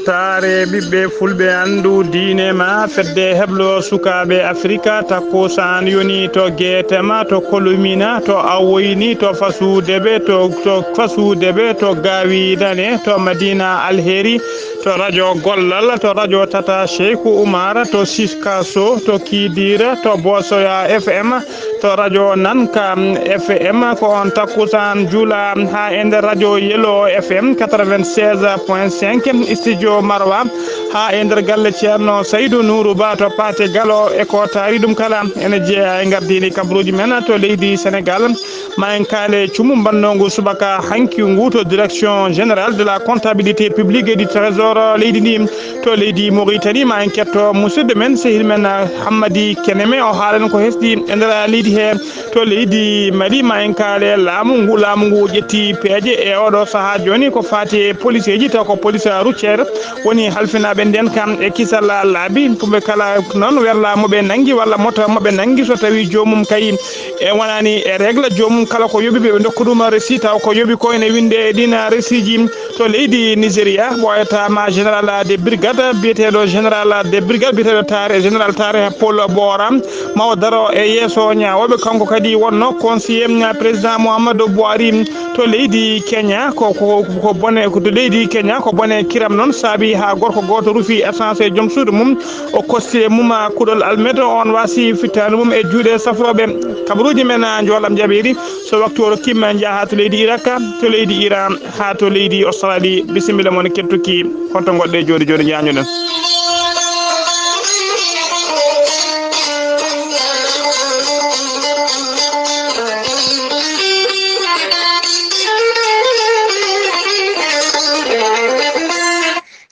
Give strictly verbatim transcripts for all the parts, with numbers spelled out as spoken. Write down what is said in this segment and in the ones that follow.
Taare ɓiɓɓe fulɓe anndu diine ma, fedde heblo sukaaɓe Afrika, takkusaan yoni to Geetema, to Kolomina, to Awoyni, to Fasudeɓe, to, to Fasudeɓe, to Gawi Nane, to Madina Alheri, to Radio Gollal, to Radio Tata Cheikhou Oumar, to Sikasso, to Kidira, to Bosoya F M, to Radio Nanka F M, ko on takkusaan juula haa e nder Radio Yelo F M quatre-vingt-seize point cinq, Studio Marwa, haa e nder galle Ceerno Saydu Nuuru Ba to Paate Galo e ko taari ɗum kala. Ene jeyaa e ngardiindi kabaruuji men to leydi Senegal. Ma en kaale cumu mbannoongu subaka hanki ngu to Direction Générale de la Comptabilité Publique et du Trésor leydi ndi. To leydi Mauritanie, ma en ketto musidɗo men, sehil men, ah, Hammadi Keneme, o haalen ko hesɗi e nder leydi he. To leydi Mali, ma en kaale laamu ngu, laamu ngu ƴetti peeje e oɗo sahaa jooni ko faati e policeeji, taw ko police routière woni halfinaaɓe nden kam e kisal laabi. Ko ɓe kala noon werla mo ɓe nanngi walla moto mo ɓe nanngi, so tawi joomum kay e wonani e règle, joomum kala ko yoɓi ɓe, ɓe ndokka ɗum receipt, taw ko yoɓi ko ene winde e ɗin receiptji. To leydi Nigeria, ɓooyata ma général de brigade, biyeteeɗo général de brigade, biyeteeɗo Tare, général Tare Paul Bora, ma o daro e yeeso ñaawooɓe. Kanko kadi wonno conseiller président Muhammadu Buhari. To leydi Kenya, ko, ko, ko bone, ko to leydi Kenya, ko bone kiram noon saabi haa gorko gooto rufi essence e joom suudu mum, o kosti e mum kuɗol almet, on wasi fittaandu mum e juuɗe safrooɓe. Kabaruuji men, a, njoolam jaɓeeri. So waktu o rokkiima, en njaha haa to leydi Irak, to leydi Iran, haa to leydi Australie. Bisimilla mon kettuki, honto ngonɗen jooni jooni, njañuɗen.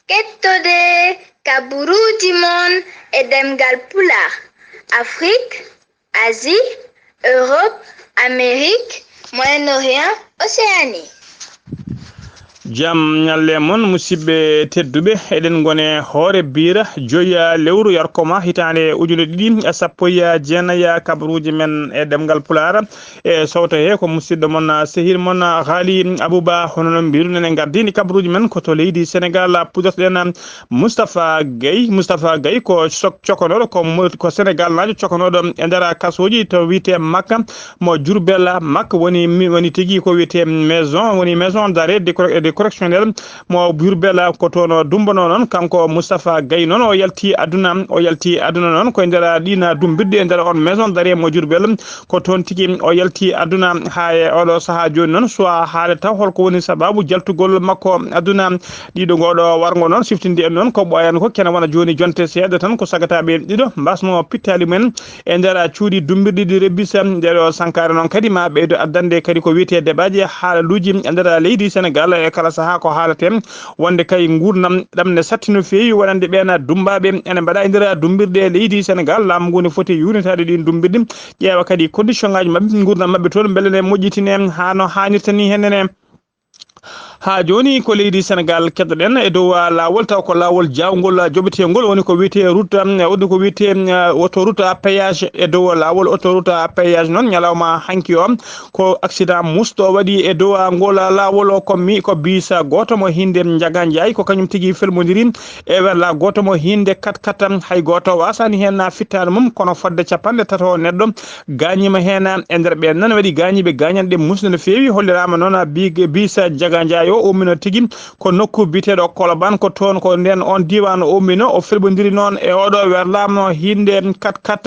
Kettode kaburuuji mon e ɗemngal Pulaar, Afrik, Asie, Europe, Amérique, Moyen-Orient, Océanie. Jam ñalle mon, musidɓe tedduɓe. Eɗen ngone hoore biira joya lewru yarkoma hitaande ujunere ɗiɗi e sappo e jeenayi, kabaruuji men e ɗemngal Pulaar. E sowto he ko musidɗo mon, sehil mon, Haali Abuba. Hono no mbiruɗen, en ngardini kabaruuji men ko to leydi Senegal, puɗɗotoɗen Moustapha Gaye. Moustapha Gaye ko sok-, cokanooɗo, ko mo-, ko Senegal naajo cokanooɗo e nder kasooji to wiyetee Makka mo Jurbel. Makka woni, mi-, woni tigi ko wiyetee maison, woni maison d'arrêt de cor-, de correctionnel mo Jurbel, ko toon o dumbanoo noon. Kanko Moustapha Gaye noon, o yalti aduna, o yalti aduna noon ko e nder ɗiin dumbirɗi e nder on maison d'arrêt mo Jurbel. Ko toon tigi o yalti aduna. Haa e oɗo sahaa jooni noon, so a haala taw holko woni sababu jaltugol makko aduna, ɗiɗo ngoɗo warngo noon siftinde en noon ko ɓooyan ko kene wona jooni jonte seeɗa tan ko sagataaɓe en ɗiɗo mbasno pittaali mumen e nder cuuɗi dumbirɗi ɗi rebbisa. Nde ɗo sankaare noon kadi ma ɓeydo addande kadi ko wiyetee deɓaaji e haalaluuji e nder leydi Senegal. E kala sahaa ko haalate wonde kay nguurndam ɗam ne satti no feewi wonande ɓeen dummbaaɓe ene mbaɗa e nder dumbirɗe leydi Senegal. Laamu ngu ne foti yuurnitaade ɗiin dumbirɗi, ƴeewa kadi condition ngaji maɓɓe, nguurndam maɓɓe toon, mbele ne moƴƴitine haa no haanirta ni henne ne. Haa jooni ko leydi Senegal keɗoɗen e dow, ah, laawol, taw ko laawol jaawngol, ah, joɓeteengol, woni ko wiyetee route, ah, woni ko wiyetee, ah, autoroute à péage. E dow laawol autoroute à péage noon, ñalawma hanki o, ko accident musɗo waɗi e dow, ah, ngol, ah, laawol o, ko mi, ko biisa gooto mo hinnde Njaga Njaay, ko kañum tigi felmondiri e wella gooto mo hinnde kat kat. Hay gooto wasaani heen fittaandu mum, kono fodde capanɗe tato neɗɗo gaañiima heen. E nder ɓeen noon waɗi gaañiiɓe gaañanɗe musɗe no feewi. Holliraama noon bi-, biisa Njaga Njaay o ummino tigi ko nokku biyeteeɗo Koloban, ko toon ko ndeen oon diiwaan o ummino. O felɓondiri noon e oɗo werlaama hinnde kat kat.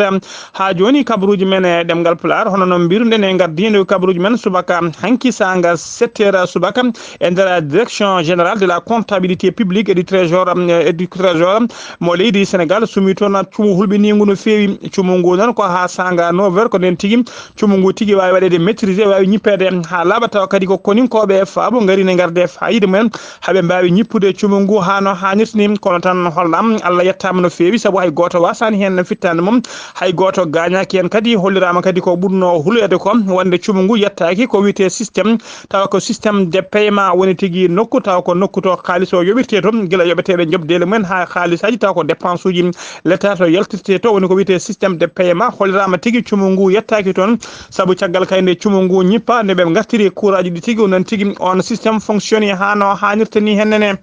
Haa jooni kabaruuji men e ɗemngal Pulaar, hono no mbiruɗen e ngardiindo kabaruuji men subaka hanki saanga sept heures subaka e nder direction générale de la comptabilité publique et du trésor, euh, et du trésor mo leydi Senegal sumi toon cumu hulɓiniingu no feewi. Cumu ngu noon ko haa saanga neuf heures ko nden tigi cumu ngu tigi waawi waɗeede maîtrisé, waawi ñippeede haa laaɓa, tawa kadi ko koninkooɓe e faabo ngari ne ngarde e faayiida mumen haa ɓe mbaawi ñippude cumu ngu haa no haanirta ni. Kono tan hollam Allah yettaama no feewi, sabu hay gooto wasaani heen fittaandu mum, hay gooto gaañaaki heen. Kadi holliraama kadi ko ɓurnoo huleede ko wonde cumu ngu yettaaki ko wiyetee système, tawa ko système de paiement woni tigi nokku, tawa ko nokku to kaalis o yoɓirtee to, gila yoɓeteeɓe njoɓdeele mumen haa kaalisaaji, tawa ko dépense uji l'État to yaltirtee to, woni ko wiyetee système de paiement. Holliraama tigi cumu ngu yettaaki toon, sabu caggal kay nde cumu ngu ñippa, nde ɓe ngartiri kuuraaji ɗi tigi, onon tigi on système fonctionne haa no haanirta ni henne ne.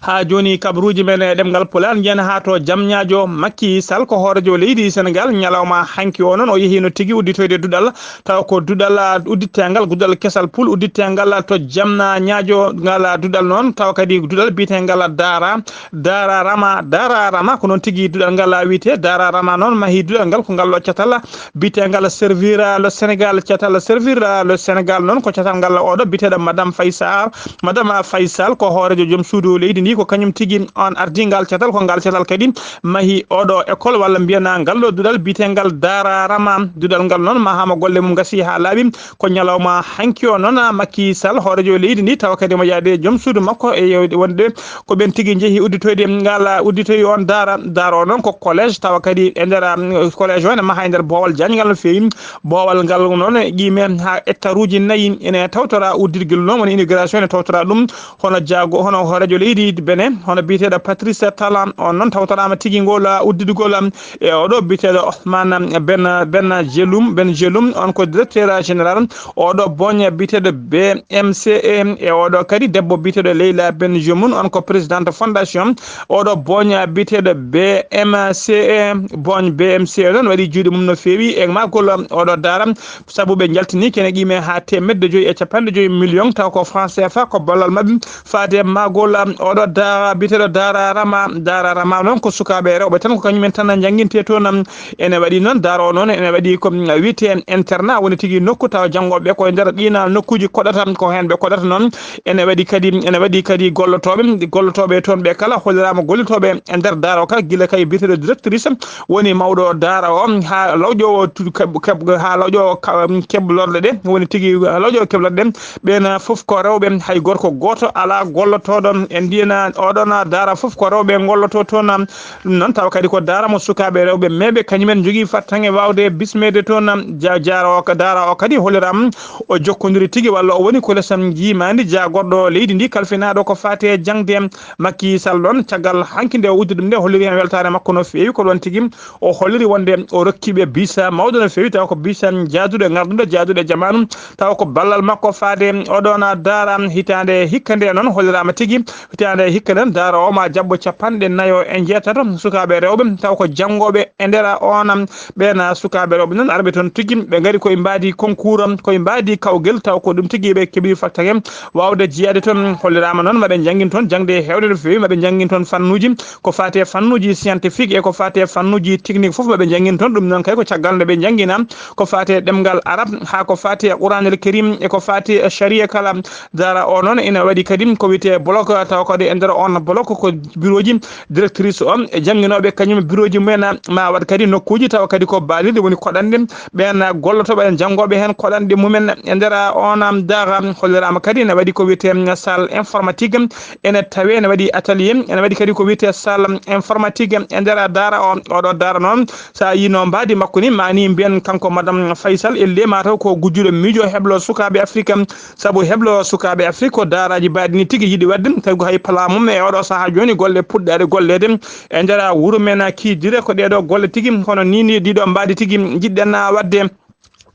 Haa jooni, kabaruuji men e ɗemngal Pulaar njiyata haa to Jamñaajo. Makki Sal ko hooreejo leydi Senegaal, ñalawma hanki o noon o yehiino tigi udditoyde duɗal, tawa ko duɗal, ah, udditeengal, duɗal kesal pul udditeengal to Jamñaajo. Ngal duɗal noon tawa kadi duɗal biyeteengal Daara, Daara Rama, Daara Rama ko noon tigi duɗal ngal wiyetee. Daara Rama noon mahi duɗal ngal ko ngal ɗo catal biyeteengal Servir le Sénégal, catal Servir le Sénégal noon ko catal ngal oɗo biyeteeɗo Madame Faye Sarr. Madame Faye Sall ko hooreejo joom suudu leydi ndi, ko kañum tigi on ardii ngal catal, ko ngal catal kadi mahi oɗo école walla mbiyanaa ngal ɗo duɗal biyeteengal Daara Rama. Duɗal ngal noon mahaama golle mum ngasii haa laaɓi, ko ñalawma hanki o noon Makki Sall hooreejo leydi ndi tawa kadi omo yaade joom suudu makko e yewde wonde ko ɓeen tigi njehi udditoyde ngal, udditoyi on daara. Daara o noon ko collège tawa kadi e nder, um, collège o ene maha e nder boowal jaajngal no feewi. Boowal ngal noon ƴiime haa hectare uji nayi ene tawtora uddirgel noon woni inauguration ene tawtora ɗum. Hono jaago, hono hooreejo leydi Benin, hono biyeteeɗo Patrice Talon, on noon tawtoraama tigi ngol, ah, uddidgol, ah, e oɗo biyeteeɗo Ousmane Ben, Ben Jelum, Ben Jelum, on ko directeur général. Oɗo boña biyeteeɗo B M C E, e oɗo kadi debbo biyeteeɗo Leila Ben Jemoun, on ko présidente fondation. Oɗo boña biyeteeɗo B M C E, boñ B M C E noon waɗi juuɗe mum no feewi e magol oɗo daara. Sabu ɓe njaltini kene qiime haa teemedde joyi e capanɗe joyi million, taw ko franc C F A, ko ballal maɓɓe faade e maagol, um, oɗo daara, biyeteeɗo Daara Rama. Daara Rama noon ko sukaaɓe rewɓe tan, ko kañumen tan njanngintee toon, um, ene waɗi noon, daara o noon ene waɗi ko, um, wiyetee internat, woni tigi nokku tawa janngooɓe ko e nder ɗiin nokkuuji koɗata, ko heen ɓe koɗata noon. Ene waɗi kadi, ene waɗi kadi gollotooɓe, gollotooɓe toon ɓe kala holliraama gollitooɓe e nder daara o kala, gila kay biyeteeɗo directrice, woni mawɗo daara o, haa lawƴoowo tu-, keb-, keb-, haa lawƴoowo ka-, keblorɗe ɗe, woni tigi lawƴoowo keblorɗe ɗe. Ɓeen fof ko rewɓe, hay gorko gooto alaa gollotooɗo. En ndiyana oɗon daara fof ko rewɓe ngollotoo toon. Ɗum noon tawa kadi ko daara mo sukaaɓe rewɓe meeɓe, kañumen njogii fartaŋŋe waawde bismeede toon. Ja-, jaara o ka-, daara o kadi holliraama o jokkondiri tigi walla o woni ko lesam jiimaandi jaagorɗo leydi ndi kalfinaaɗo ko faati e jaŋde. Makki Sall ɗoon, caggal hanki nde o uddi ɗum nde, holliri heen weltaare makko no feewi. Ko ɗoon tigi o holliri wonde o rokki ɓe bisa mawɗo no feewi, tawa ko bisa jaaduɗo e ŋarɗuɗo, jaaduɗo e jamaanu, tawa ko ballal makko faade oɗon daara. Hitaande hikka nde noon holliraama tigi, hitaande hikka nden daara o ma jaɓɓo capanɗe nayo e njeetato sukaaɓe rewɓe, tawa ko janngooɓe e nder on. Ɓeen sukaaɓe rewɓe noon arɓe toon tigi, ɓe ngari koye mbaadi concours, koye mbaadi kawgel, tawa ko ɗum tigi ɓe keɓi fartaŋŋe waawde jeyaade toon. Holliraama noon maɓe njanngin toon jaŋde heewde no feewi, maɓe njanngin toon fannuuji ko faati e fannuuji scientifique e ko faati e fannuuji technique fof, maɓe njanngin toon. Ɗum noon kay ko caggal nde ɓe njanngina ko faati e ɗemngal arab, haa ko faati e Quraanul Karim e ko faati e sharia kala. Daara o noon ina waɗi kadi ko wiyetee bloc, tawa kadi e nder on bloc ko bureauji directrice o e jannginooɓe kañum bureauji mumen, ma waɗ kadi nokkuuji tawa kadi ko baalirɗe woni koɗanɗe ɓeen gollotooɓe e janngooɓe heen koɗanɗe mumen e nder on daara. Holliraama kadi ene waɗi ko wiyetee salle informatique, ene tawee ene waɗi atelier, ene waɗi kadi ko wiyetee salle informatique e nder daara o. Oɗo daara noon, so a yino mbaadi makko ni, ma ni mbiyen kanko Madame Faye Sall, elle mataw ko gujjuɗo miijo heblo sukaaɓe Afrique. Sabu heblo sukaaɓe Afrique ko daaraaji mbaɗi ni tigi yiɗi waɗde, tawi ko hay plan mum e oɗo sahaa jooni golle puɗɗaaɗe golleede e nder wuro men Kidira, ko ɗeeɗo golle tigi, kono ni, ni ɗiɗo mbaɗi tigi njiɗɗen waɗde.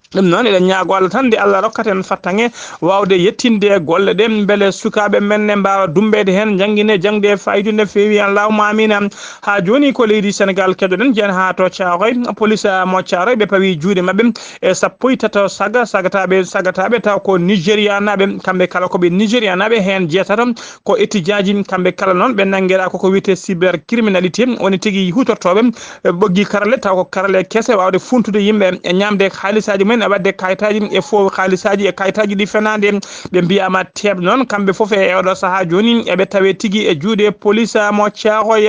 Ɗum noon, eɗen ñaago Allah tan nde Allah rokkata en fartaŋŋe waawde yettinde golle ɗe, mbele sukaaɓe men ne mbaawa dummbeede heen, njanngine jaŋde faayidu nde feewi, allahumma amina. Haa jooni ko leydi Senegaal keɗoɗen, jeen haa to Caaroy, police mo Caaroy, ɓe pawi juuɗe maɓɓe e sappo e tato saga, sagataaɓe, sagataaɓe taw ko Nigérianaaɓe, kamɓe kala ko ɓe Nigérianaaɓe, heen jeetato ko étudiantji, kamɓe kala noon ɓe nanngiraa ko ko wiyetee cybercriminalité, woni tigi huutortooɓe, e, ɓoggi karale, taw ko karale kese waawde funtude yimɓe e ñaamde haalisaaji mumen, e waɗde kayitaaji e fof haalisaaji e kayitaaji ɗi fenaande. Ɓe mbiyaama teeɓ noon, kamɓe fof e oɗo sahaa jooni eɓe tawee tigi e juuɗe police mo Caaroy.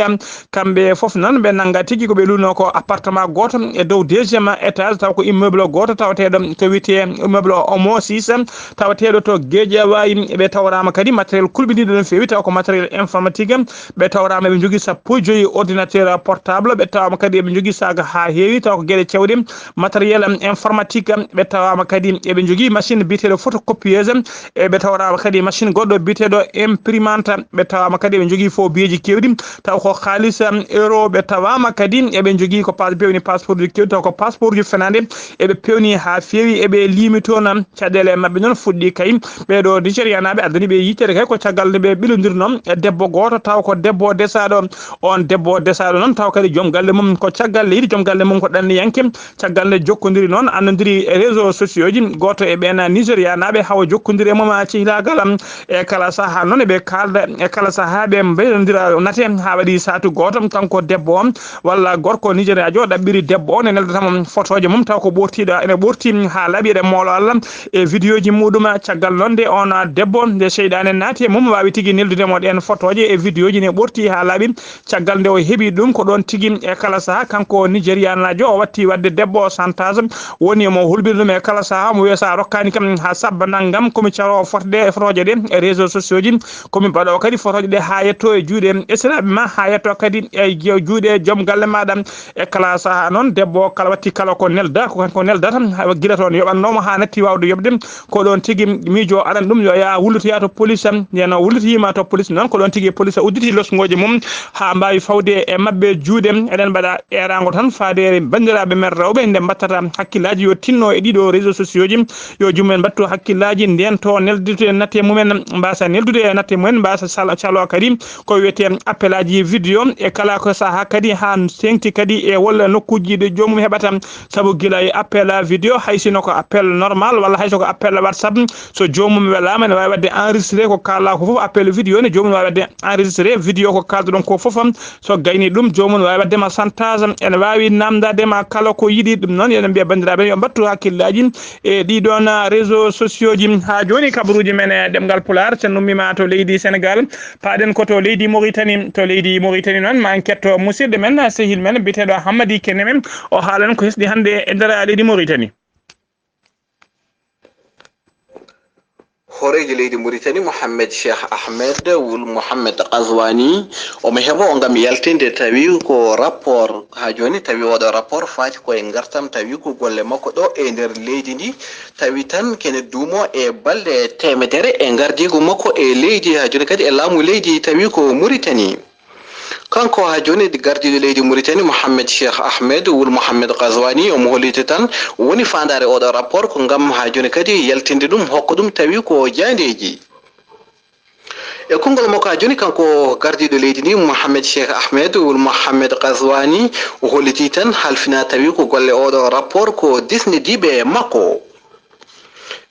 Kamɓe fof noon ɓe nannga tigi ko ɓe luno ko appartement gooto e dow deuxième étage, taw ko immeuble gooto tawateeɗo to wiyetee immeuble Omosis, tawateeɗo to Guédiawaye. Ɓe tawraama kadi matériel kulɓiniiɗo no feewi, taw ko matériel informatique. Ɓe tawraama eɓe njogii sappo e joyi ordinateur portable, ɓe tawama kadi eɓe njogii saga haa heewi, taw ko geɗe cewɗe matériel informatique. ɓe tawaama kadi eɓe njogii machine biyeteeɗo photocopieuse, e ɓe tawraama kadi machine goɗɗo biyeteeɗo imprimante, ɓe tawaama kadi eɓe njogii fof biyeeji keewɗi, taw ko haalis, um, euro, ɓe tawaama kadi eɓe njogii ko pas-, pewni passeportji keewɗi, taw ko passeportji fenaande, eɓe pewni haa feewi, eɓe liimi toon, um, caɗeele maɓɓe noon fuɗɗi kay. Ɓeeɗo Nigérianaaɓe addani ɓe yiytere kay ko caggal nde ɓe ɓilondirnoo e debbo gooto, taw ko debbo desaaɗo. On debbo desaaɗo noon, taw kadi joom galle mum ko caggal leydi, joom galle mum ko ɗanniyanke. Caggal nde jokkondiri noon, anndondiri e réseaux sociaux ji, gooto e ɓeen Nigérianaaɓe hawa jokkondiri e mum cehilaagal am. E kala sahaa noon eɓe kaalda, e kala sahaa ɓe mbaylondira nate haa waɗi saatu gooto. Kanko debbo on walla gorko Nigériaajo ɗaɓɓiri debbo on e neldata mo fotooje mum, taw ko ɓoortiiɗo ene ɓoorti haa laaɓi eɗen moolo Allah e vidéoji muɗum. Caggal noon nde on debbo, nde seyɗaane naati e mum, waawi tigi neldude mo ɗeen fotooje e vidéoji ne ɓoorti haa laaɓi. Caggal nde o heɓi ɗum, ko ɗoon tigi e kala sahaa, kanko Nigérianaajo, o watti waɗde debbo o chantage, woni mo hulɓinde ɗum e kala sahaa, mo wiya so a rokkaani kam haa sabba nanngam, ko mi caroowo fotde e fotooje ɗe e réseaux sociaux ji, ko mi baɗoowo kadi fotooje ɗe haa yetto e juuɗe esiraaɓe ma, haa yetto kadi e je-, juuɗe joom galle maaɗa. E kala sahaa noon, debbo o kala watti kala ko nelda, ko kanko neldata, haa gila toon yoɓannoomo haa natti waawde yoɓde, ko ɗoon tigi miijo aran ɗum, yo yaa wullotoyaa to police am. Nden o wullotiima to police noon, ko ɗoon tigi police udditi losngooji mum haa mbaawi fawde e maɓɓe juuɗe. Eɗen mbaɗa eeraango tan faade e banndiraaɓe men rewɓe, nde mbattata hakkillaaji yo tinno e ɗiɗo réseaux sociaux ji, yo jummen mbattu hakkillaaji, ndeen to neldito e natte mumen, mbaasa neldude e natte mumen, mbaasa sal-, caloo kadi ko wiyetee appelaaji vidéo. E kala ko sahaa kadi haa teeŋti kadi e walla nokkuuji ɗo joomum heɓata, sabu gila e appel à vidéo, hay sino ko appel normal walla hay so ko appel WhatsApp, so joomum welaama ene waawi waɗde enregistré ko kaalɗaa ko fof, appel vidéo ne joomum waawi waɗde enregistré vidéo ko kaalduɗon ko fof. So gayni ɗum, joomum waawi waɗde ma chantage, ene waawi naamndaade ma kala ko yiɗi. Ɗum noon, eɗen mbiya banndiraaɓe yo mbattu hakkillaaji e ɗii ɗoon réseaux sociaux ji. Haa jooni, kabaruuji men e ɗemngal Pulaar, so en ummiima to leydi Senegaal, paaɗen ko to leydi Moritani. To leydi Moritani noon, ma en ketto musidɗo men, sehil men, biyeteeɗo Hammadi Keneme, o haalan ko hesɗi hannde e nder leydi Moritani. Hooreejo leydi Moritani, Mohamed Cheikh Ahmed Wul Mohamed Qazwani, omo heɓoo ngam yaltinde tawi ko rapport, haa jooni tawi oɗo rapport faati ko e ngartam, tawi ko golle makko ɗo e nder leydi ndi, tawi tan kene duumo e balɗe teemedere e ngardiigu makko e leydi, haa jooni kadi e laamu leydi, tawi ko Moritani. Kanko haa jooni gardiiɗo leydi Moritani, Mohamed Cheikh Ahmed Wul Mohamed Qazwani, omo holliti tan woni faandaare oɗo rapport ko ngam haa jooni kadi yaltinde ɗum, hokka ɗum tawi ko jaandeeji. E konngol makko haa jooni, kanko gardiiɗo leydi ndi, Mohamed Cheikh Ahmed Wul Mohamed Qazwani, o holliti tan halfina tawi ko golle oɗo rapport ko desnidiiɓe makko.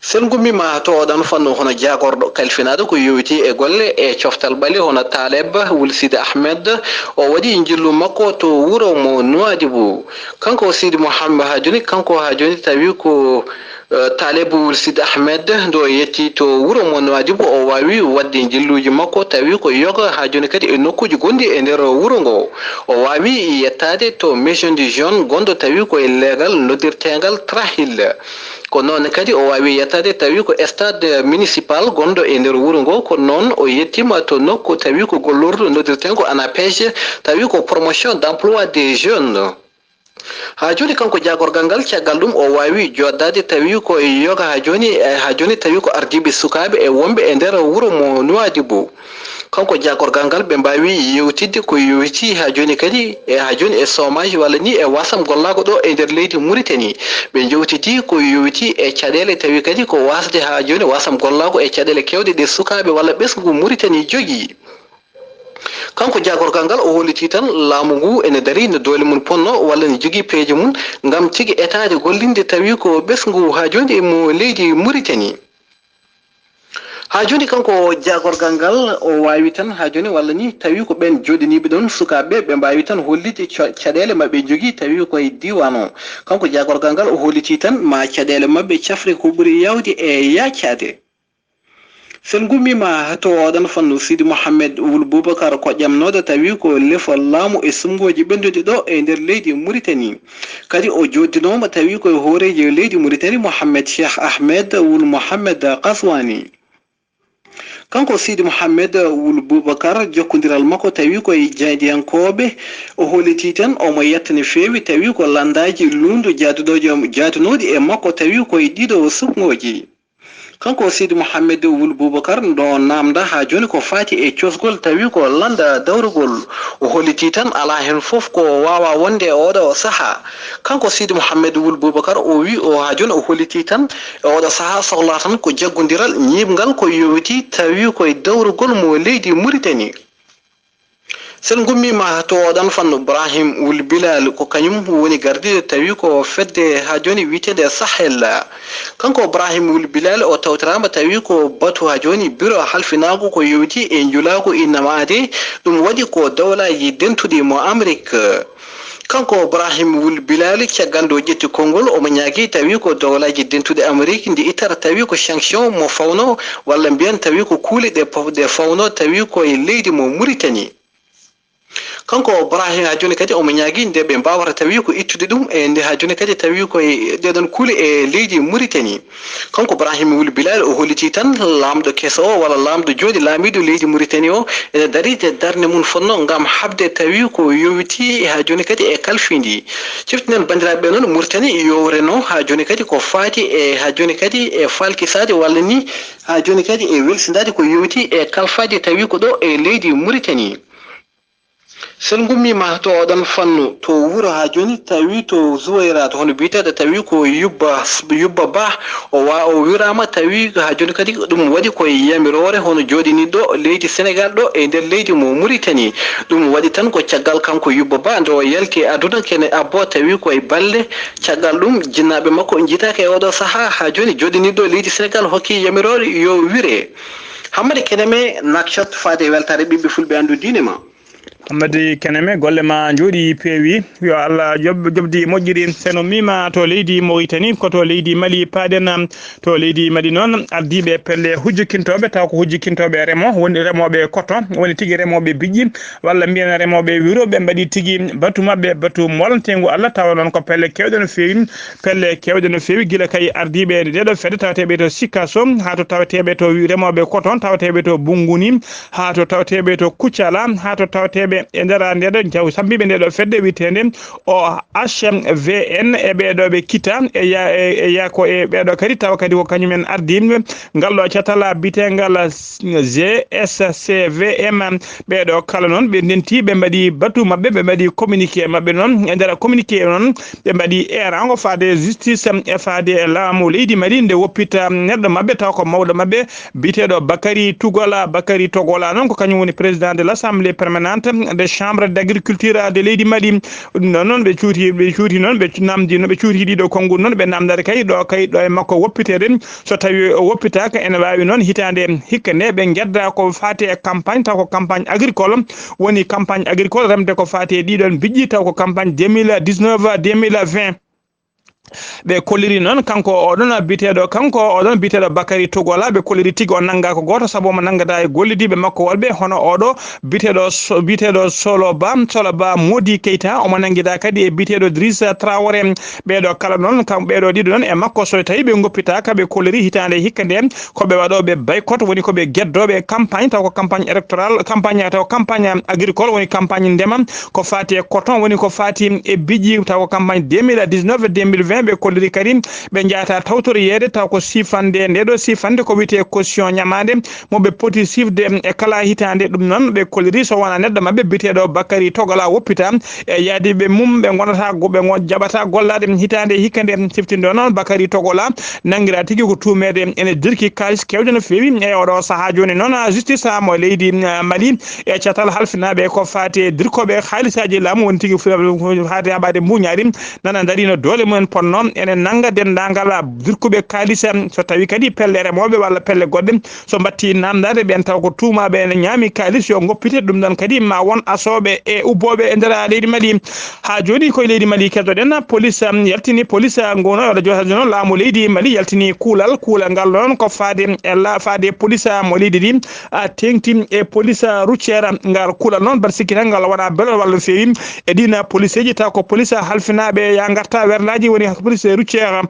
So en ngummiima to oɗon fannu, hono jaagorɗo kalfinaaɗo ko yowiti e golle e coftal ɓale, hono Taleb Wul Sidi Ahmed, o waɗi njillu makko to wuro mo Nouadhibou. Kanko Sidi Mohamed haa jooni, kanko haa jooni tawi ko, eh, Taleb Wul Sidi Ahmed, nde o yetti to wuro mo Nouadhibou, o waawi waɗde njilluuji makko tawi ko yoga haa jooni kadi e nokkuuji gonɗi e nder wuro ngo. O waawi yettaade to Maison du Jeune gonɗo tawi ko e leegal noddirteengal Trahil. Ko noon kadi o waawi yettaade tawi ko stade municipal gonɗo e nder wuro ngo. Ko noon o yettiima to nokku tawi ko gollordu noddirteengo ANAPEJ, tawi ko promotion d'emploi des jeunes. Haa jooni kanko jaagorgal ngal, caggal ɗum o waawi jooɗdaade tawi ko e yoga haa jooni, e haa jooni tawi ko ardiiɓe sukaaɓe e wonɓe e nder wuro mo Nouadhibou. Kanko jaagorgal ngal ɓe mbaawi yewtidde ko yowiti haa jooni kadi e haa jooni e chômage walla ni e wasam gollaago ɗo e nder leydi Mauritanie. Ɓe njewtidi ko yowiti e caɗeele tawi kadi ko wasde haa jooni wasam gollaago e caɗeele keewɗe ɗe sukaaɓe walla ɓesngu Mauritanie jogii. Kanko jaagorgal ngal o holliti tan laamu ngu ene darii no doole mum ponno walla ne jogii peeje mum ngam tigi etaade gollinde tawi ko ɓesngu haa jooni e mo leydi Mauritanie. Haa jooni kanko jaagorgal ngal o waawi tan haa jooni walla ni tawi ko ɓeen jooɗaniiɓe ɗoon sukaaɓe ɓe mbaawi tan hollitde co-, caɗeele maɓɓe njogii tawi ko e diiwaan o. Kanko jaagorgal ngal o holliti tan ma caɗeele maɓɓe cafre ko ɓuri yaawde e yaacaade. So en ngummiima to oɗon fannu, Sidi Mohamed Wul Boubacar ko ƴamnooɗo tawi ko lefol laamu e suɓngooji ɓennduɗi ɗo e nder leydi Mauritanie. Kadi o jooɗdinooma tawi ko e hooreejo leydi Mauritanie Mohamed Cheikh Ahmed Wul Mohamed Qazwani. Kanko Sidi Mohamed Wul Bubakar, jokkondiral makko tawi koye jaayndiyankooɓe, o hollitii tan omo yetta no feewi tawi ko lanndaaji luulndu jaaduɗooji, jaadunooɗi e makko tawi koye ɗiɗo suɓngooji. Kanko Sidi Mohamed Wul Bubakar, ndo naamnda haa jooni ko faati e cosgol tawi ko lannda dawrugol. O hollitii tan alaa heen fof ko waawaa wonde e oɗo sahaa. Kanko Sidi Mohamed Wul Bubakar, o wi o haa jooni o hollitii tan e oɗo sahaa sohlaa tan ko jaggondiral ñiiɓngal ko yowitii tawi koye dawrugol mo leydi Muritani. Sen ngummiima to oɗon fannu, Brahim Wul Bilal ko kañum woni gardiiɗo tawi ko fedde haa jooni wiyeteende Sahel. Kanko Brahim Wul Bilal o tawtoraama tawi ko batu haa jooni biro halfinaagu ko yowitii e njulaagu innamaade, ɗum waɗi ko dowlaaji dentuɗi mo Amrik. Kanko Brahim Wul Bilal, caggal nde o ƴetti konngol, omo ñaagii tawi ko dowlaaji dentuɗi Amrik ndi ittata tawi ko sanction mo fawno, walla mbiyen tawi ko kuule ɗe pop-, ɗe fawno tawi ko e leydi mo Muritani. Kanko Brahim haa jooni kadi omo ñaagii nde ɓe mbaawata tawi ko ittude ɗum e nde haa jooni kadi tawi ko e ɗeɗon kuule e leydi Muritani. Kanko Brahim Wul Bilal o hollitii tan laamɗo keso o walla laamɗo jooni laamiiɗo leydi Muritani o ene darii e darnde mum fotno ngam haɓde tawi ko yowitii haa jooni kadi e kalfindi. Ciftinen banndiraaɓe noon Muritani yowreno haa jooni kadi ko faati e haa jooni kadi e falkisaade walla ni haa jooni kadi e welsindaade ko yowitii e kalfaaji tawi ko ɗo e leydi Muritani. Sen ngummiima to oɗon fannu, to wuro haa jooni tawi to Zuwayra, to hono biyeteeɗo tawi ko Yubba, Yubba Ba, o wa-, o wiraama tawi haa jooni kadi ɗum waɗi ko e yamiroore hono jooɗiniiɗo leydi Senegal ɗo e nder leydi mo Muritani. Ɗum waɗi tan ko caggal kanko Yubba Ba nde o yalti e aduna kene abbo tawi ko e balle. Caggal ɗum jinnaaɓe makko njitaaka e oɗo sahaa, haa jooni jooɗiniiɗo leydi Senegal hokki yamiroore yo wire. Hammadi Keneme, Nouakchott, faade e weltaare ɓiɓɓe fulɓe anndu diine ma. Hammadi Keneme, golle ma njooɗi peewi. Yo Allah job-, jobdi moƴƴiri. Sen ummiima to leydi Mauritanie, ko to leydi Mali paaɗen. To leydi Mali noon, ardiiɓe pelle hujjikintooɓe, taw ko hujjikintooɓe remo, woni remooɓe koto, woni tigi remooɓe biƴƴi, walla mbiyen remooɓe wiro, ɓe mbaɗi tigi batu maɓɓe, batu molanteengu Allah, tawa noon ko pelle keewɗe no feewi, pelle keewɗe no feewi, gila kay ardiiɓe ndeeɗo fedde tawateeɓe to Sikaso, haa to tawateeɓe to remooɓe koto, tawateeɓe to Bunguni, haa to tawateeɓe to Kucala, haa to tawateeɓe e nder ndeeɗo jaw sambiiɓe ndeeɗo fedde wiyeteende O H V N e ɓeeɗo ɓe kita e ya-, e, e ya-, ko e ɓeeɗo kadi tawa kadi ko kañumen ardiiɓe ngal ɗo catal biyeteengal G S C V M. Ɓeeɗo kala noon ɓe ndenti, ɓe mbaɗi batu maɓɓe, ɓe mbaɗi communiqué maɓɓe noon. E nder communiqué noon ɓe mbaɗi eeraango faade justice e faade laamu leydi Mali nde woppita neɗɗo maɓɓe taw ko mawɗo maɓɓe biyeteeɗo Bakary Togola. Bakary Togola noon ko kañum woni président de l'Assemblée permanente de chambre d'agriculture de leydi Mali. Ɗum ɗon noon ɓe cuuti, ɓe cuuti noon, ɓe namdi no ɓe cuuti ɗiɗo konnguɗi noon, ɓe namdata kay ɗo, kay ɗo e makko woppiteede. So tawi o woppitaaka, ene waawi noon hitaande hikka nde ɓe njedda ko faati e campagne, taw ko campagne agricole, woni campagne agricole remde ko faati e ɗiɗon biƴƴi, taw ko campagne deux mille dix-neuf, deux mille vingt. Ɓe kolliri noon kanko oɗon biyeteeɗo, kanko oɗon biyeteeɗo Bakary Togola, ɓe kolliri tigi o nannga ko gooto, sabu omo nanngata e gollidiiɓe makko woɗɓe, hono oɗo biyeteeɗo So-, biyeteeɗo Solo Ba, Solo Ba Modi Keita, omo nanngidaa kadi e biyeteeɗo Driss Traoré. Ɓeeɗo kala noon, kam, ɓeeɗo ɗiɗo noon e makko, so tawi ɓe ngoppitaaka, ɓe kolliri hitaande hikka nde, ko ɓe waɗooɓe boycott, woni ko ɓe geddooɓe campagne, taw ko campagne électorale, campagne, taw campagne agricole, woni campagne ndema, ko faati e coton, woni ko faati e biƴƴi, taw ko campagne deux mille dix-neuf, deux mille vingt, ɓe kolliri kadi ɓe njahata tawtoriyeede, taw ko siifande, nde ɗo siifande ko wiyetee caution ñamaande, mo ɓe poti siifde e kala hitaande. Ɗum noon, ɓe kolliri so wonaa neɗɗo maɓɓe biyeteeɗo Bakary Togola woppita e yaadiiɓe mum, ɓe ngonata go-, ɓe ngon-, jaɓata gollaade hitaande hikka nde. Siftinde o noon, Bakary Togola nanngiraa tigi ko tuumeede ene dirki kaalis keewɗo no feewi e oɗo sahaa. Jooni noon, justice mo leydi, ah, Mali e catal halfinaaɓe ko faati e dirkooɓe haalisaaji laamu, woni tigi fu-, faati haɓaade mbuuñaari, nana ndariino doole mumen potnoo ene nannga denndaangal dirkuɓe kaalis, so tawi kadi pelle remooɓe walla pelle goɗɗe, so mbattii naamndaade ɓeen taw ko tuumaaɓe ene ñaami kaalis yo ngoppite, ɗum ɗoon kadi ma won asooɓe e ubbooɓe e nder leydi Mali. Haa jooni koye leydi Mali keddoɗen, police, um, yaltini police, uh, ngono oɗo jooɗo noon laamu leydi Mali yaltini kuulal, kuulal ngal noon ko faade e la-, faade police, uh, mo leydi ndi, uh, teeŋti e police, uh, routière ngal. Kuulal noon mbaɗa sikki tan ngal wona belal walla feewi e ɗiin policeeji taw ko police halfinaaɓe ya ngarta werlaaji woni police routière.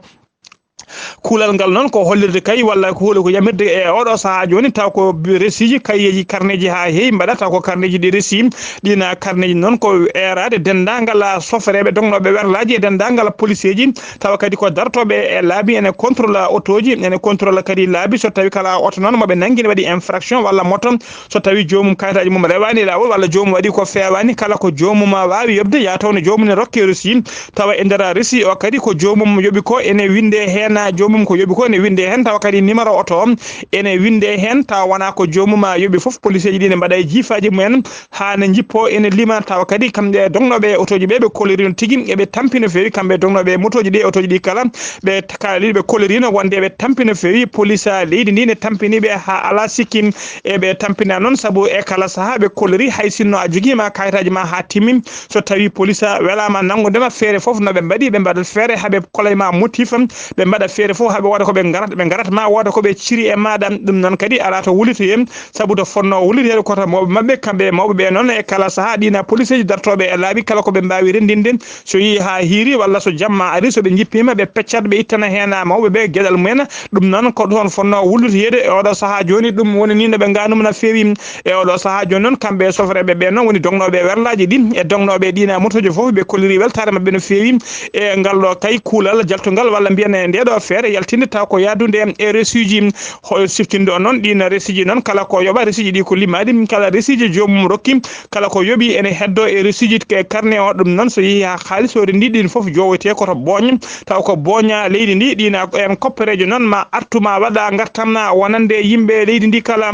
Kuulal ngal noon ko hollirde kay walla ko huule ko yamirde e oɗo sahaa jooni, taw ko resiiji, kayeeji, karneeji haa heewi mbaɗa, taw ko karneeji ɗi resi. Ɗiin karneeji noon ko eeraade denndaangal sofreeɓe dognooɓe werlaaji e denndaangal poliseeji, tawa kadi ko dartooɓe e laabi ene contrôle otooji, ene contrôle kadi laabi so tawi kala oto noon mo ɓe nanngi ne waɗi infraction walla moto, so tawi joomum kayitaaji mum rewaani e laawol walla joomum waɗi ko feewaani, kala ko joomum waawi yoɓde yaa taw no joomum ne rokke resi, tawa e nder resi o kadi ko joomum yoɓi ko ene winnde heen, joomum ko yoɓi ko ene winnde heen, tawa kadi numéro oto o ene winnde heen, tawa wonaa ko joomum yoɓi fof. Poliseeji ɗi ne mbaɗa e jiifaaji mumen haa ne njippoo ene lima, tawa kadi kamɓe dognooɓe otooji ɓe ɓe kolliri no tigi eɓe tampi no feewi, kamɓe dognooɓe motooji ɗi e otooji ɗi kala ɓe kaalii ɓe kolliriino wonde eɓe tampi no feewi. Police leydi ndi ne tampini ɓe haa alaa sikki, eɓe tampina noon sabu e kala sahaa ɓe kolliri hay sinno a jogiima kayitaaji ma haa timmi, so tawi police welaama nanngude ma feere fof no ɓe mbaɗi, ɓe mbaɗat feere haa ɓe kolla ma motif, ɓe mbaɗa feere fof haa ɓe wooda ko ɓe ngarat, ɓe ngarat ma wooda ko ɓe ciri e maaɗa. Ɗum noon kadi alaa to wullitoyee, sabu to fotnoo wullitoyeede ko to mawɓe maɓɓe, kamɓe e mawɓe ɓe noon e kala sahaa ɗiin poliseeji dartooɓe e laabi kala ko ɓe mbaawi renndinde, so yehii haa hiiri walla so jamma ari, so ɓe njippiima ɓe peccat, ɓe ittana heen mawɓe ɓe geɗal mumen. Ɗum noon ko ɗoon fotnoo wullitoyeede e oɗo sahaa jooni, ɗum woni nii no ɓe ngaanuma no feewi. E oɗo sahaa jooni noon kamɓe e sofreeɓe ɓe noon woni dognooɓe e werlaaji ɗi e dognooɓe e ɗiin motooji fof ɓe kolliri weltaare maɓɓe no feewi e ngal ɗo kay kuulal jaltungal walla mbiyen e ndee ɗo feere yaltinde taw ko yahdunde e resiiji. Ho siftinde o noon ɗiin resiiji noon kala ko yoɓa resiiji ɗi ko limaaɗi kala resiiji joomum rokki kala ko yoɓi ene heddoo e resiiji e karne o. Ɗum noon so yehii haa kaalis o renndii ɗiin fof jowetee ko to booña, taw ko booña leydi ndi ɗiin en koppereejo noon ma artu ma waɗa ngartam wonande yimɓe leydi ndi kala.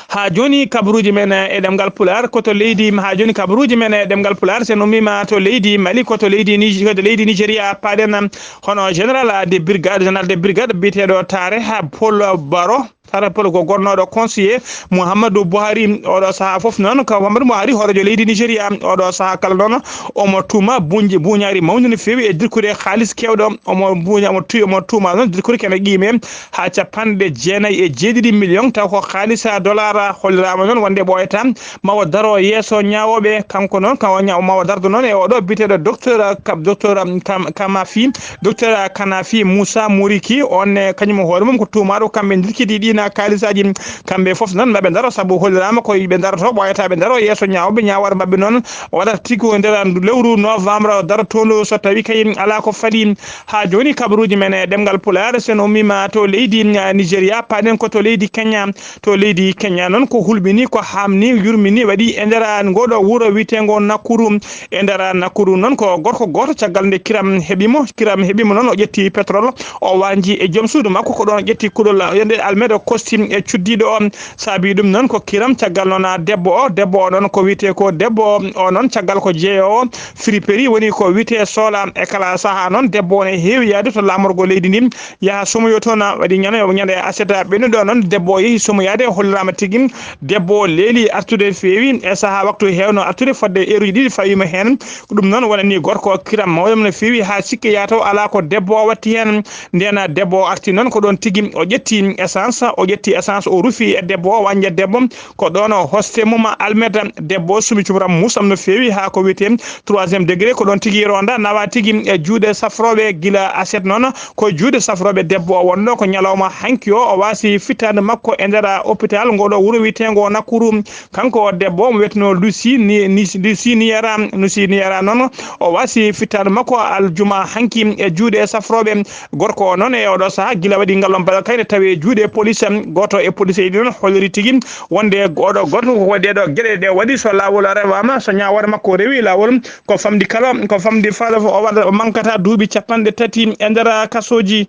Haa jooni kabaruuji men e ɗemngal Pulaar ko to leydi, haa jooni kabaruuji men e ɗemngal Pulaar so en ummiima to leydi Mali ko to leydi Nij-, ko to leydi Nijeriya paaɗen hono général de brigade, général de brigade biyeteeɗo Taare Paul Baro. Tara Polo ko gonnooɗo conseiller Muhammadu Buhari. Oɗo sahaa fof noon ko Muhammadu Buhari hooreejo leydi Nijeriya. Oɗo sahaa kala noon omo tuuma buuñi-, buuñaari mawndi no feewi e dirkude kaalis keewɗo. Omo buuña, omo tu-, omo tuuma noon dirkude kene qiime haa capanɗe jeenayi e jeeɗiɗi million taw ko kaalis dollar. Holliraama noon wonde ɓooyata ma o daro yeeso ñaawooɓe. Kanko noon kam o ña-, ma o dardo noon e oɗo biyeteeɗo docteur Ka-, docteur Kam-, Kamafi. Docteur Kanafi Moussa Mouriki, on ne kañum e hoore mum ko tuumaaɗo kamɓe ndirkidi ɗiin kaalisaaji. Kamɓe fof noon maɓe ndaro sabu holliraama ko ɓe ndaroto, ɓooyata ɓe ndaro yeeso ñaawɓe. Ñaawoore maɓɓe noon waɗata tigi ko nder lewru novembre darotoondu so tawi kay alaa ko faɗi. Haa jooni kabaruuji men e ɗemngal Pulaar, so en ummiima to leydi, ah, Nijeriya, paaɗen ko to leydi Kenya. To leydi Kenya noon ko hulɓini, ko haamni, yurmini, waɗi e nder ngoo ɗoo wuro wiyeteengo Nakuru. E nder Nakuru noon ko gorko gooto caggal nde kiram heɓi mo. Kiram heɓi mo noon o ƴetti pétrole, o waanji e joom suudu makko ko ɗoon o ƴetti kuɗol, o ƴetti almeedo kosti e cuddiiɗo o. Saabi ɗum noon ko kiram caggal noon debbo o, debbo o noon ko wiyetee ko debbo o noon caggal ko jeeyoowo friperi woni ko wiyetee soola. E kala sahaa noon debbo o ne heewi yahde to laamorgo leydi ndi yaha somoyo toon. Waɗi ñande, ñande aset ɓennuɗo noon debbo o yehi somoyaade, holliraama tigi debbo o leeli artude feewi e sahaa waktu heewno artude fodde eeruji ɗiɗi fawii mo heen. Ko ɗum noon wonani gorko o kiram mawɗo no feewi haa sikke yahata o alaa ko debbo o watti heen. Ndeen debbo o arti noon ko ɗoon tigi o ƴetti essence, o ƴetti essence o rufi e debbo o wanja debbo ko ɗoon o hoste mum almeta debbo o sumi cumram musam no feewi haa ko wiyetee troisième degré ko ɗoon tigi ronda nawa tigi e juuɗe safrooɓe gila aset noon ko juuɗe safrooɓe debbo o wonno ko ñalawma hanki o, o waasi fittaandu makko e nder hôpital ngo ɗo wuro wiyeteengo Nakuru. Kanko o debbo omo wiyeteno Lucy ni, ni, Lucy Niyara, Lucy Niyara noon o waasi fittaandu makko aljuma hanki e juuɗe safrooɓe. Gorko o noon e oɗo sahaa gila waɗi ngal on baɗal kayne tawi e juuɗe police. Gooto e police ɗi noon holliri tigi wonde oɗo gorko ko waɗi ɗeɗo geɗe ɗe waɗi so laawol rewaama, so ñaawoore makko rewi laawol, ko famɗi kala, ko famɗi fala o waɗa, o mankata duuɓi capanɗe tati e nder kasooji.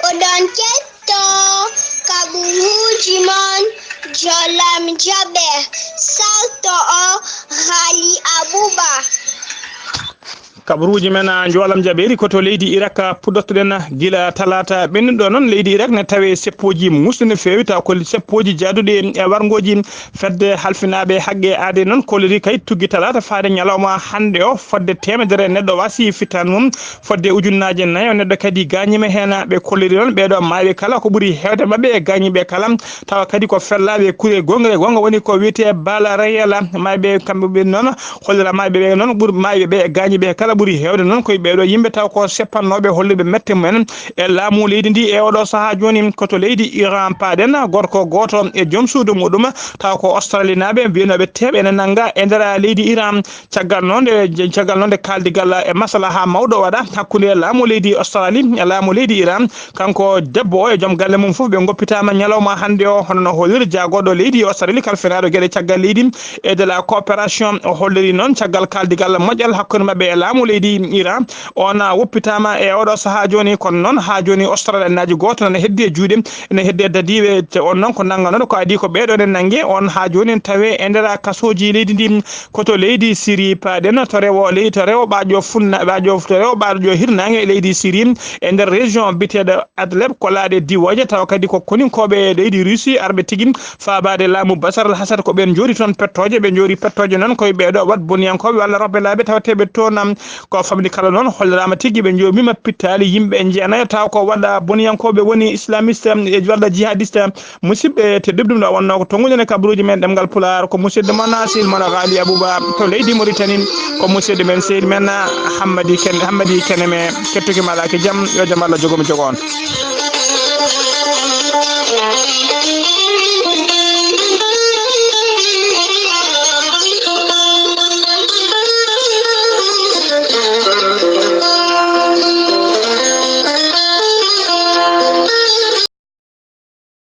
Oɗon keɗto kaɓuruuji mon Jolam Jaɓe, sarto o Haali Abuba. Kaɓuruuji men, ah, Jolam Jaɓeeri ko to leydi Irak, ah, puɗɗotoɗen, ah, gila talaata ɓennuɗo noon. Leydi Irak ne tawe seppooji musɗi no feewi, taw ko seppooji jaaduɗi e warngooji. Fedde halfinaaɓe haqqe aadee noon kolliri kay tuggi talaata faade ñalawma hannde o, fodde teemedere neɗɗo waasi fittaandu mum, fodde ujunnaaje nayo neɗɗo kadi gaañiima heen. Ɓe kolliri noon ɓee ɗoo maayɓe kala ko ɓuri heewde maɓɓe e gaañiiɓe kala, tawa kadi ko fellaaɓe kure goonga e goonga woni ko wiyetee Bala Rayala. Maayɓe kamɓe ɓe noon, hollira maayɓe ɓe noon ɓuri maayɓe ɓe e gaañiiɓe kala Ɓuri heewde noon koye ɓeeɗo yimɓe taw ko seppannooɓe hollirɓe mette mumen e laamu leydi ndi e oɗo sahaa jooni. Ko to leydi Iran paaɗen, gorko gooto e joom suudu muɗum taw ko Australinaaɓe mbiyanoɓe teeɓe ene nannga e nder leydi Iran. Caggal noon nde, caggal noon nde kaaldigal e maslaha mawɗo waɗa hakkunde laamu leydi Australie e laamu leydi Iran, kanko debbo o e joom galle mum fof ɓe ngoppitaama ñalawma hannde o, hono no holliri jaagooɗo leydi Australie kalfinaaɗo geɗe caggal leydi e de la coopération. O holliri noon caggal kaaldigal moƴƴal hakkunde maɓɓe e laamu leydi Iran. On woppitaama e oɗo sahaa jooni, kono noon haa jooni Australianaaji gooto nana heddi e juuɗe, ene heddi e dadiiɓe. Te on noon ko nannganooɗo ko adii ko ɓeeɗo ene nannge. On haa jooni tawe e nder kasooji leydi ndi. Ko to leydi Siri paaɗen, to rewo ley-, to rewo ɓaajo funna-, ɓaajo, to rewo ɓaajo hirnaange e leydi Siri, e nder région biyeteeɗo Adleb, ko laaɗe diwooje, tawa kadi ko koninkooɓe leydi Russie arɓe tigi faabaade laamu Bashar al-Assad, ko ɓeen njoori toon pettooje, ɓe njoori pettooje noon koye ɓeeɗo wat boniyankooɓe walla rebelaaɓe tawateeɓe toon, am, ko famɗi kala noon holliraama tigi ɓe njoomiima pittaali yimɓe jeenayo, tawa ko waɗa boniyankooɓe woni islamiste, am, e walla jihadiste, am. Musidɓe tedduɓe, ɗum ɗo wonnoo ko tonngude e kabaruuji men ɗemngal Pulaar, ko musidɗo mon Seydi Mono Ghali Abouba to leydi Mauritanie, ko musidɗo men seydi men Hammadi Ken-, Hammadi Keneme, kettuki malaaki jam, yo jam Allah jogo mi jogo on.